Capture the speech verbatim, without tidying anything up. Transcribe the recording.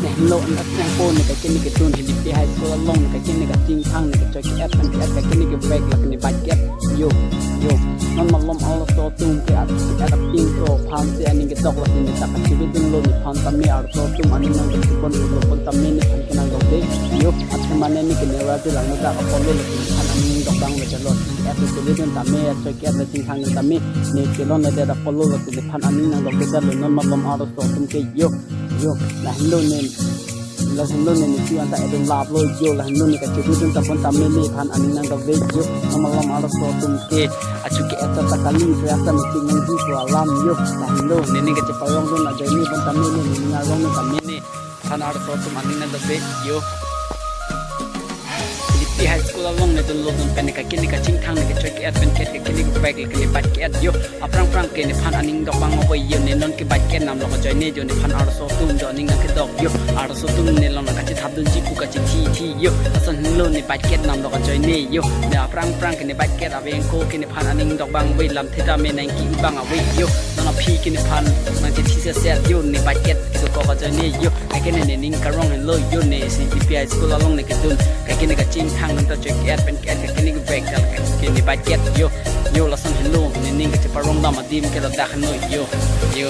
Nehlo, anat nangpo ne kake ne kedun, Hilipi High School along ne kake ne kachingthang, ne kachoi ke-et pen ke-et, kake ne kevek, lake ne bike ke-et. Yo, yo. Non malom arloso atum ke at, ke-et apinso aphan si aning kedok, lasi ne ta kachividunlo, nephan tame arloso atum aning nangdok, chibon pulo pon tame nephan kenangdokde. Yo, athe mane ne kene raju lang ne dak apotlo, lasi nephan aning dokdam lo chalo. Ke-et chividun tame, choi ke-et le chingthang tame, ne kelonledet apotlo, lasi nephan aning nangdokde lo, non malom arloso atum ke. Yo, yo, lahenlo ne, lahenlo ne, ne si anta edun laplo. Yo, lahenlo ne kachidudun tapon tame nephan aning nangdokde. Yo, non malom arloso atum ke achu ke-et ta kali, re ata meeting nangji pu alam. Yo, lahenlo ne ning kacheparongdun ajoine pon tame ne, ne ning arong ne tame nephan arloso atum aning nangdokde. Yo, Hilipi High School along ne dunlo dun pen ne kake ne kachingthang, ne kachoi ke-et pen ke-et, kake ne kevek, lake ne bike ke-et. Yo, aphrang phrang ke nephan aning dok bang oi. Yo, ne non ke bike ke-et namlo kajoine, yo, nephan arloso atum jo aning nangkedok. Yo, arloso atum ne long nangkachethapdunji pu kachethi thi. Yo, lason henlo ne bike ke-et namlo kajoine. Yo, ne aphrang phrang ke ne bike ke-et ave angko ke nephan aning dok bang oi, lamthe tame nangke-i bang ave. Yo, non aphi ke nephan nangchethi seset. Yo, ne bike ke-et kedokok ajoine. Yo, kake ne ne ning karong henlo. Yo, ne si Hilipi High School along ne kedun, kake ne kachingthang nang ta choi ke-et pen ke-et, kake ne kevek, kake ne bike ke-et. Yo, yo, lason henlo ne ning kacheparongdam adim ke ladak henlo. Yo, yo.